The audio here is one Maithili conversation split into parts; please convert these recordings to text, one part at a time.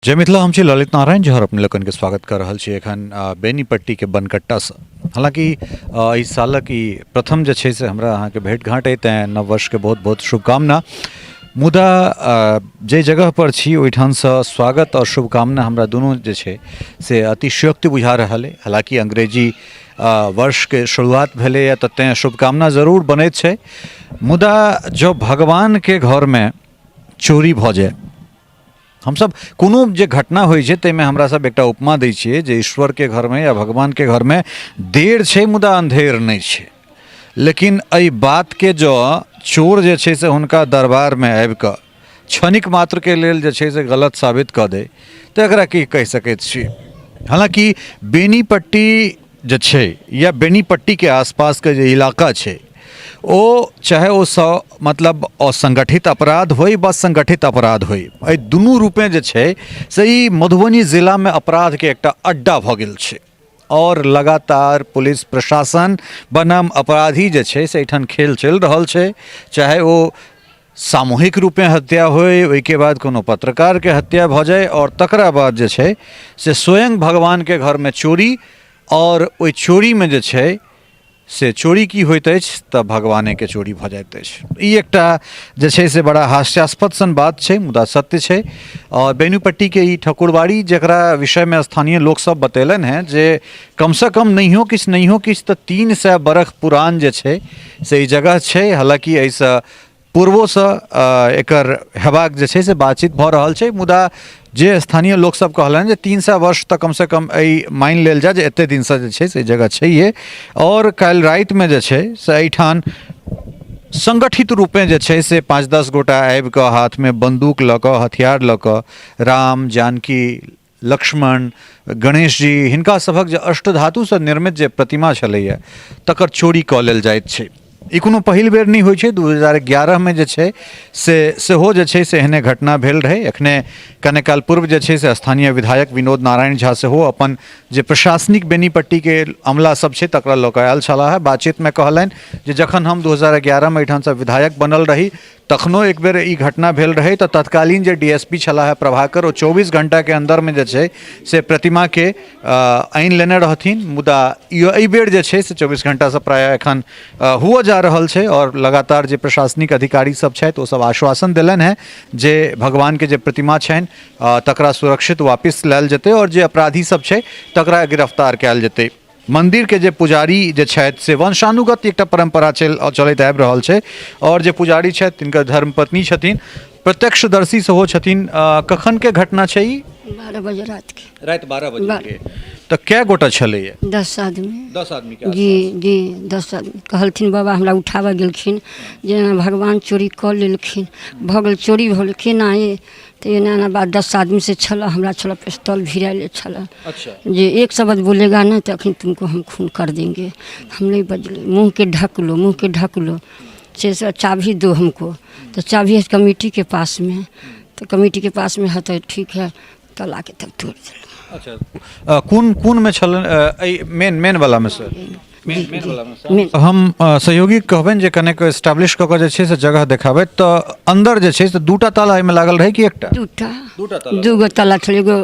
जय मिथिला, हम छी ललित नारायण झा और अपने लोकन के स्वागत कर रहल छी एखन बेनीपट्टी के बनकट्टा से। हालांकि एहि सालक ई प्रथम जे छै से हमरा अहाँके भेंट घाँट अइ, तैँ नव वर्ष के बहुत बहुत शुभकामना। मुदा जे जगह पर छी ओहिठामसँ स्वागत और शुभकामना हमरा दुनू जे छै से अतिशयोक्ति बुझा रहल अइ। हालांकि अंग्रेजी वर्ष के शुरुआत भेलैए तऽ तैँ शुभकामना जरूर बनैत छै, मुदा जँ भगवानके घरमे चोरी भऽ जाय, हमसब कोनो जे घटना होइ छै ताहिमे हमरा सब एकटा उपमा दै छियै जे ईश्वरके घरमे या भगवानके घरमे देर छै मुदा अन्धेर नहि छै। लेकिन एहि बातके जँ चोर जे छै से हुनका दरबारमे आबिकऽ क्षणिक मात्रके लेल जे छै से गलत साबित कऽ दै तऽ एकरा की कहि सकैत छी। हालाँकि बेनीपट्टी जे छै या बेनीपट्टीके आसपासके जे इलाका छै ओ चाहे ओ मतलब असंगठित अपराध होइ वा संगठित अपराध होइ, एहि दुनू रूपेँ जे छै से ई मधुबनी जिलामे अपराधके एकटा अड्डा भऽ गेल छै आओर लगातार पुलिस प्रशासन बनाम अपराधी जे छै से एहिठाम खेल चलि रहल छै। चाहे ओ सामूहिक रूपेँ हत्या होइ, ओहिके बाद कोनो पत्रकारके हत्या भऽ जाइ आओर तकरा बाद जे छै से स्वयं भगवानके घरमे चोरी, आओर ओहि चोरीमे जे छै से चोरी की होइत अछि तऽ भगवानेके चोरी भऽ जाइत अछि। ई एकटा जे छै से बड़ा हास्यास्पद सन बात छै, मुदा सत्य छै। आओर बेनीपट्टीके ई ठकुरबाड़ी जकरा विषयमे स्थानीय लोकसभ बतेलनि हेँ जे कमसँ कम नहियो किछु नहियो किछु तऽ 300 बरख पुरान जे छै से ई जगह छै। हालाँकि एहिसँ पूर्वोसँ एकर हेबाक जे छै से बातचीत भऽ रहल छै, मुदा जे स्थानीय लोकसभ कहलनि जे 300 वर्ष तऽ कमसँ कम एहि मानि लेल जाय जे एतेक दिनसँ जे छै से जगह छैहे। आओर काल्हि रातिमे जे छै से एहिठाम संगठित रूपेँ जे छै से 5-10 गोटा आबि कऽ हाथमे बन्दूक लऽ कऽ हथियार लऽ कऽ राम जानकी लक्ष्मण गणेश जी हिनका सभक जे अष्टधातुसँ निर्मित जे प्रतिमा छलैए तकर चोरी कऽ लेल जाइत छै। ई कोनो पहिल बेर नहि होइ छै। 2011मे जे छै से सेहो जे छै से एहने घटना भेल रहै। एखने कने काल पूर्व जे छै से स्थानीय विधायक विनोद नारायण झा सेहो अपन जे प्रशासनिक बेनीपट्टीके अमला सब छै तकरा लऽ कऽ आयल छलाह। बातचीतमे कहलनि जे जखन हम 2011मे एहिठामसँ विधायक बनल रही तखनो एक बेर ई घटना भेल रहै, तऽ तत्कालीन जे डी एस पी छलाह हे प्रभाकर, ओ 24 घण्टाके अन्दरमे जे छै से प्रतिमाके आनि लेने रहथिन। मुदा ई एहि बेर जे छै से 24 घण्टासँ प्रायः एखन हुअ जा रहल छै आओर लगातार जे प्रशासनिक अधिकारी सब छथि ओ सब आश्वासन देलनि हेँ जे भगवानके जे प्रतिमा छनि तकरा सुरक्षित वापिस लायल जेतै आओर जे अपराधी सब छै तकरा गिरफ्तार कयल जेतै। मन्दिरके जे पुजारी जे छथि से वंशानुगत एकटा परम्परा चलैत आबि रहल छै आओर जे पुजारी छथि तिनकर धर्मपत्नी छथिन, प्रत्यक्षदर्शी सेहो छथिन। कखनके घटना छै ई? 12 बजे रातिके। राति 12 बजे। तऽ कए गोटा छलैए? 10 आदमी। 10 आदमी के? जी जी, 10 आदमी। कहलथिन बाबा हमरा उठाबऽ गेलखिन जे एना भगवान चोरी कऽ लेलखिन, भऽ गेल चोरी भऽ गेल केना ये? तऽ एना एना बात 10 आदमी से छलऽ, हमरा छलऽ पिस्तौल भिरायले छलऽ। जे एक शब्द बोलेगा ना तो अखन तुमको हम खून कर देंगे। हम नहीं बजली, मुँह के ढक लो, मुँह के ढक लो, से से चाबी दो हमको। तो चाबी है कमेटी के पास में, तो कमेटी के पास में है तो ठीक है, तो ला के तब तोड़ दिल। अच्छा, कोन कोन में छल? एहि मेन मेन वाला में से? मेन मेन वाला में। हम सहयोगी कहबनि जे कनेक एस्टेब्लिश कऽ कऽ जे छै से जगह देखाबैत। तऽ अन्दर जे छै से दूटा ताला एहिमे लागल रहै कि एकटा? दूटा, दूटा ताला, दूगो ताला छलै, एगो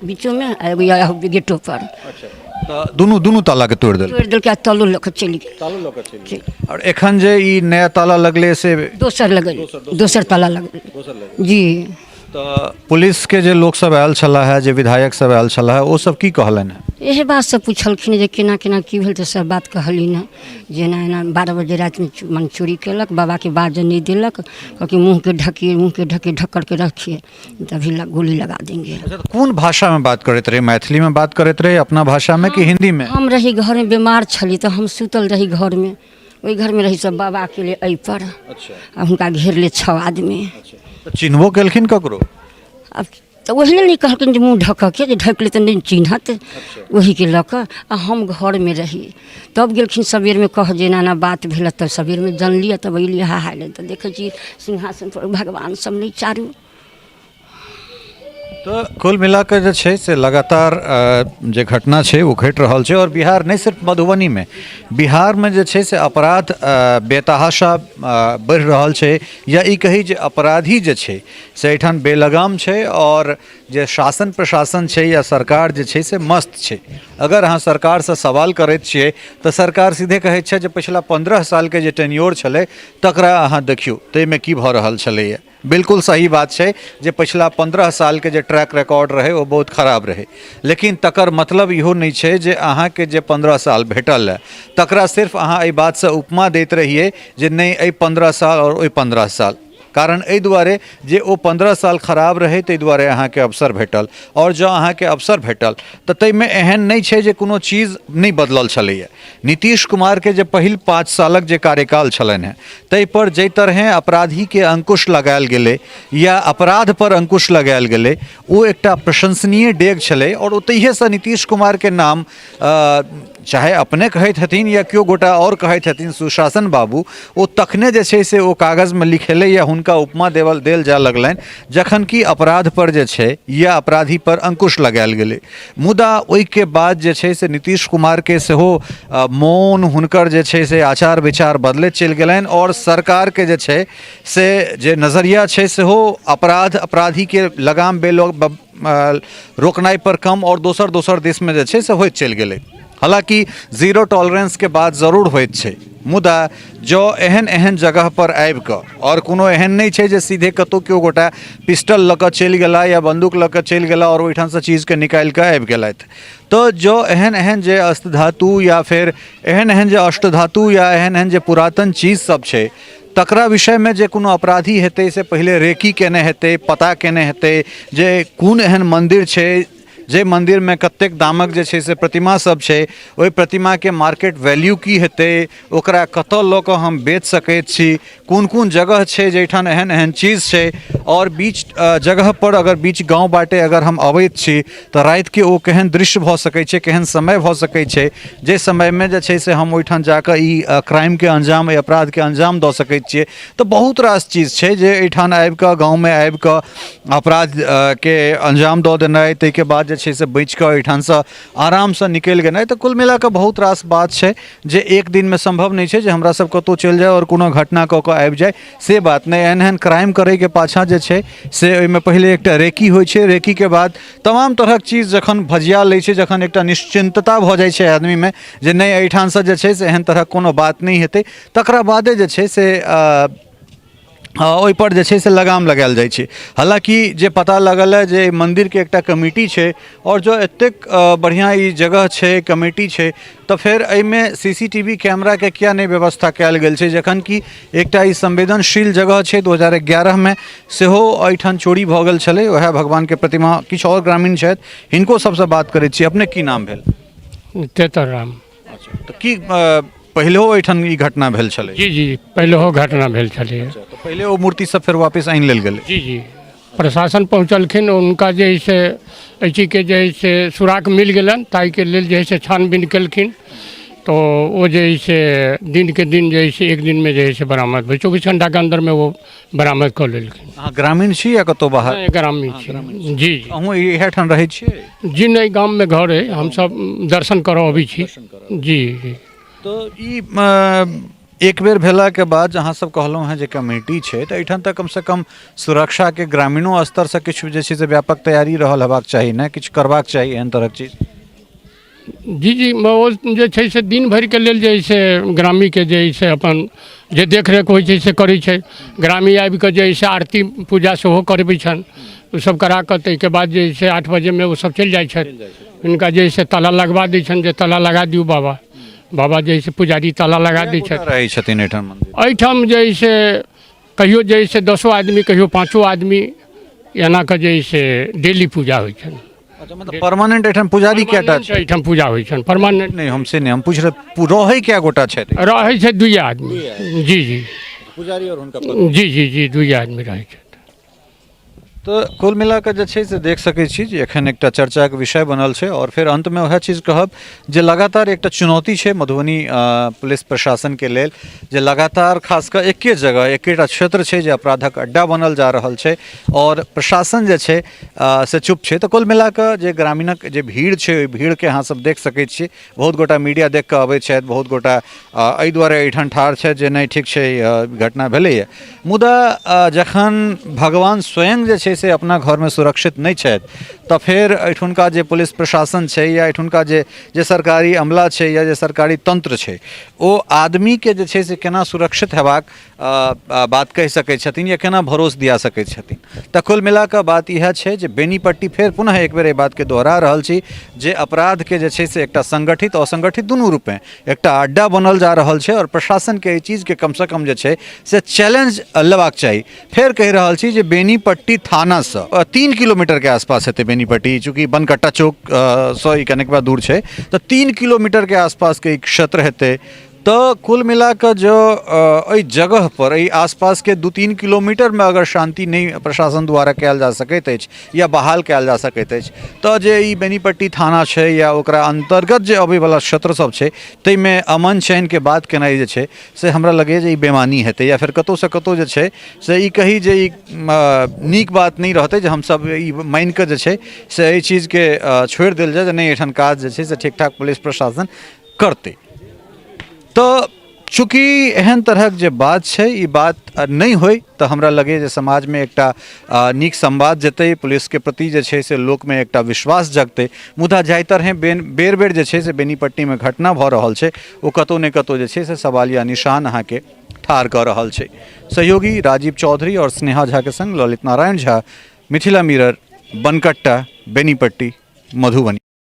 बीचोमे आ एगो यहाँ गेटो पर। अच्छा, तऽ दुनू दुनू तालाके तोड़ि देलकै? तोड़ि देलकै आ तालो लऽ कऽ चलि गेल। तालो लऽ कऽ चलि गेल। आओर एखन जे ई नया ताला लगलै से? दोसर लगल, दोसर ताला लगल। दोसर लगल जी। तऽ पुलिसके जे लोकसभ आयल छलाह हे, जे विधायक सब आयल छलाह हे, ओ सब की कहलनि हेँ? इएह बात सब पुछलखिन जे केना केना की भेल, तऽ सब बात कहलिन हँ जे एना एना 12 बजे रातिमे मने चोरी केलक, बाबाके बाजऽ नहि देलक, कहलकै मुँहके ढकिए, मुँहके ढकिए, ढक करके रखिए तभी गोली लगा देंगे। अच्छा, तऽ कोन भाषामे बात करैत रहै? मैथिलीमे बात करैत रहै अपना भाषामे कि हिन्दीमे? हम रही घरमे, बीमार छली तऽ हम सुतल रही घरमे, ओहि घरमे रही सब बाबा अकेले एहिपर। आ हुनका घेरले 6 आदमी। तऽ चिन्हबो केलखिन ककरो? आब तऽ ओहि लेल नहि कहलखिन जे मुँह ढकऽके, जे ढकले तऽ नहि चिन्हत, ओहीके लऽ कऽ। आ हम घरमे रही, तब गेलखिन सबेरमे कह जे एना एना बात भेल, तब सबेरमे जानलियै, तब अयलियै हाहाय लए तऽ देखै छी सिंहासनपर भगवान सब नहि चारू। तऽ कुल मिला कऽ जे छै से लगातार जे घटना छै ओ घटि रहल छै आओर बिहार नहि सिर्फ मधुबनीमे, बिहारमे जे छै से अपराध बेतहाशा बढ़ि रहल छै, या ई कही जे अपराधी जे छै से एहिठाम बेलगाम छै आओर जे शासन प्रशासन छै या सरकार जे छै से मस्त छै। अगर अहाँ सरकारसँ सवाल करैत छियै तऽ सरकार सीधे कहैत छै जे पछिला 15 सालके जे टेन्योर छलै तकरा अहाँ देखियौ, ताहिमे की भऽ रहल छलैए। बिल्कुल सही बात छै जे पछिला 15 सालके जे ट्रैक रिकॉर्ड रहै ओ बहुत खराब रहै, लेकिन तकर मतलब इहो नहि छै जे अहाँके जे 15 साल भेटल हँ तकरा सिर्फ अहाँ एहि बातसँ उपमा दैत रहियै जे नहि एहि 15 साल आओर ओहि 15 साल, कारण एहि दुआरे जे ओ 15 साल खराब रहै ताहि दुआरे अहाँके अवसर भेटल, आओर जँ अहाँके अवसर भेटल तऽ ताहिमे एहन नहि छै जे कोनो चीज नहि बदलल छलैए। नीतीश कुमारके जे पहिल 5 सालक जे कार्यकाल छलनि हेँ ताहिपर जाहि तरहेँ अपराधीके अंकुश लगायल गेलै या अपराधपर अंकुश लगायल गेलै ओ एकटा प्रशंसनीय डेग छलै, आओर ओतहिएसँ नीतीश कुमारके नाम चाहे अपने कहैत हेथिन या केओ गोटा आओर कहैत हेथिन सुशासन बाबू, ओ तखने जे छै से ओ कागजमे लिखेलै या हुनका उपमा देल जाय लगलनि जखन कि अपराधपर जे छै या अपराधीपर अंकुश लगायल गेलै। मुदा ओहिके बाद जे छै से नीतीश कुमारके सेहो मौन, हुनकर जे छै से आचार विचार बदलैत चलि गेलनि आओर सरकारके जे छै से जे नजरिया छै सेहो अपराध अपराधीके लगाम बेलो रोकनाइ पर कम आओर दोसर दोसर देशमे जे छै से होइत चलि गेलै। हालाँकि जीरो टॉलरेंसके बात जरूर होइत छै, मुदा जँ एहन एहन जगहपर आबिकऽ आओर कोनो एहन नहि छै जे सीधे कतहु केओ गोटा पिस्टल लऽ कऽ चलि गेला या बन्दूक लऽ कऽ चलि गेला आओर ओहिठामसँ चीजके निकालिकऽ आबि गेलथि, तऽ जँ एहन एहन जे अष्टधातु या फेर एहन एहन जे अष्टधातु या एहन एहन जे पुरातन चीज सब छै तकरा विषयमे जे कोनो अपराधी हेतै से पहिले रेकी केने हेतै, पता केने हेतै जे कोन एहन मन्दिर छै जे मन्दिरमे कतेक दामक जे छै से प्रतिमा सब छै, ओहि प्रतिमाके मार्केट वैल्यू की हेतै, ओकरा कतऽ लऽ कऽ हम बेच सकैत छी, कोन कोन जगह छै जाहिठाम एहन एहन चीज छै, आओर बीच जगहपर अगर बीच गाँव बाटे अगर हम अबैत छी तऽ रातिके ओ केहन दृश्य भऽ सकै छै, केहन समय भऽ सकै छै जाहि समयमे जे छै से हम ओहिठाम जाकऽ ई क्राइमके अंजाम, एहि अपराधके अंजाम दऽ सकै छियै। तऽ बहुत रास चीज छै जे एहिठाम आबिकऽ गाँवमे आबिकऽ अपराधके अंजाम दऽ देनाइ, ताहिके बाद जे छै से बचिकऽ एहिठामसँ आरामसँ निकलि गेनाइ। तऽ कुल मिलाकऽ बहुत रास बात छै जे एक दिनमे सम्भव नहि छै जे हमरा सब कतहु चलि जाइ आओर कोनो घटना कऽ कऽ आबि जाइ, से बात नहि। एहन एहन क्राइम करैके पाछाँ जे छै से ओहिमे पहिले एकटा रेकी होइ छै, रेकीके बाद तमाम तरहक चीज जखन भजिया लै छै, जखन एकटा निश्चिन्तता भऽ जाइ छै आदमीमे जे नहि एहिठामसँ जे छै से एहन तरहक कोनो बात नहि हेतै, तकरा बादे जे छै से ओहिपर जे छै से लगाम लगायल जाइ छै। हालाँकि जे पता लागल हँ जे मन्दिरके एकटा कमिटी छै आओर जँ एतेक बढ़िआँ ई जगह छै, कमिटी छै, तऽ फेर एहिमे सी सी टी वी कैमराके किया नहि व्यवस्था कयल गेल छै, जखन कि एकटा ई संवेदनशील जगह छै। 2011मे सेहो एहिठाम चोरी भऽ गेल छलै वएह भगवानके प्रतिमा। किछु आओर ग्रामीण छथि, हिनको सबसँ बात करै छी। अपने की नाम भेल? तेतर राम। अच्छा, तऽ की पहिलहो एहिठाम ई घटना भेल छलै? जी जी, पहिलहो घटना भेल छलै। तऽ पहिले ओ मूर्ति सब फेर वापस आनि लेल गेलै? जी जी, प्रशासन पहुँचलखिन, हुनका जे है से एहि चीजके जे है से सुराग मिल गेलनि, ताहिके लेल जे है से छानबीन केलखिन, तो ओ जे है से दिनके दिन जे है से एक दिनमे जे है से बरामद भेल, 24 घंटाके अन्दरमे ओ बरामद कऽ लेलखिन। अहाँ ग्रामीण छी या कतहु बाहर? नहि, ग्रामीण छी। जी जी। अहूँ इएह ठाम रहै छियै? जी नहि, गाममे घर अइ, हमसब दर्शन करऽ अबै छी। जी जी। तऽ ई एक बेर भेलाके बाद अहाँ सब कहलहुँ हेँ जे कमेटी छै, तऽ एहिठाम तऽ कमसँ कम सुरक्षाके ग्रामीणो स्तरसँ किछु जे छै से व्यापक तैयारी रहल हेबाक चाही ने, किछु करबाक चाही एहन तरहक चीज? जी जी, ओ जे छै से दिन भरिके लेल जे है से ग्रामीणके जे है से अपन जे देखरेख होइ छै से करै छै। ग्रामीण आबिकऽ जे है से आरती पूजा सेहो करबै छनि, ओसब कराकऽ ताहिके बाद जे है से 8 बजेमे ओसब चलि जाइ छथि। हिनका जे है से ताला लगबा दै छनि जे ताला लगा दियौ बाबा, बाबा जे है से पुजारी ताला लगा दै छथि। रहै छथिन एहिठाम मन्दिर? एहिठाम जे है से कहियो जे है से 10 आदमी, कहियो 5 आदमी, एना कऽ जे है से डेली पूजा होइ छनि। अच्छा, मतलब परमानेंट एहिठाम पुजारी कएटा छै? एहिठाम पूजा होइ छनि परमानेंट। नहि, हम से नहि, हम पूछि रहल रहै कए गोटा छथि? रहै छै 2 आदमी। जी जी। पुजारी आओर हुनका पत्नी। जी जी जी, 2 आदमी रहै छथि। तऽ कुल मिला कऽ जे छै से देख सकै छी जे एखन एकटा चर्चाके विषय बनल छै आओर फेर अन्तमे वएह चीज कहब जे लगातार एकटा चुनौती छै मधुबनी पुलिस प्रशासनके लेल जे लगातार खास कऽ एके जगह एकेटा क्षेत्र छै जे अपराधक अड्डा बनल जा रहल छै आओर प्रशासन जे छै से चुप छै। तऽ कुल मिला कऽ जे ग्रामीणक जे भीड़ छै ओहि भीड़के अहाँ सब देख सकै छी, बहुत गोटा मीडिया देख कऽ अबै छथि, बहुत गोटा एहि दुआरे एहिठाम ठाढ़ छथि जे नहि ठीक छै घटना भेलैए। मुदा जखन भगवान स्वयं जे छै से अपना घरमे सुरक्षित नहि छथि तऽ फेर एहिठुनका जे पुलिस प्रशासन छै या एहिठुनका जे जे सरकारी अमला छै या जे सरकारी तन्त्र छै ओ आदमीके जे छै से केना सुरक्षित हेबाक बात कहि सकै छथिन या केना भरोस दिया सकै छथिन। तऽ कुल मिला कऽ बात इएह छै जे बेनीपट्टी फेर पुनः एक बेर एहि बातके दोहरा रहल छी जे अपराधके जे छै से एकटा संगठित असंगठित दुनू रूपेँ एकटा अड्डा बनल जा रहल छै आओर प्रशासनके एहि चीजके कमसँ कम जे छै से चैलेंज लेबाक चाही। फेर कहि रहल छी जे बेनीपट्टी थानासँ 3 किलोमीटरके आसपास हेतै बेनीपट्टी, चूँकि बनकट्टा चौकसँ ई कनिकबा दूर छै तऽ 3 किलोमीटरके आसपासके ई क्षेत्र हेतै। तऽ कुल मिला कऽ जँ एहि जगहपर एहि आसपासके 2-3 किलोमीटरमे अगर शान्ति नहि प्रशासन द्वारा कयल जा सकैत अछि या बहाल कयल जा सकैत अछि तऽ जे ई बेनीपट्टी थाना छै या ओकरा अन्तर्गत जे अबैवला क्षेत्र सब छै ताहिमे अमन चैनके बात केनाइ जे छै से हमरा लगैए जे ई बेमानी हेतै या फेर कतहुसँ कतहु जे छै से ई कही जे ई नीक बात नहि रहतै जे हमसब ई मानिकऽ जे छै से एहि चीजके छोड़ि देल जाय जे नहि एहिठाम काज जे छै से ठीक ठाक पुलिस प्रशासन करतै। तऽ चूँकि एहन तरहक जे बात छै ई बात नहि होइ तऽ हमरा लगैए जे समाजमे एकटा नीक संवाद जेतै, पुलिसके प्रति जे छै से लोकमे एकटा विश्वास जगतै। मुदा जाहि तरहे बेर बेर जे छै से बेनीपट्टीमे घटना भऽ रहल छै ओ कतहु ने कतहु जे छै से सवालिया निशान अहाँके ठाढ़ कऽ रहल छै। सहयोगी राजीव चौधरी आओर स्नेहा झाके सङ्ग ललित नारायण झा, मिथिला मिरर, बनकट्टा, बेनीपट्टी, मधुबनी।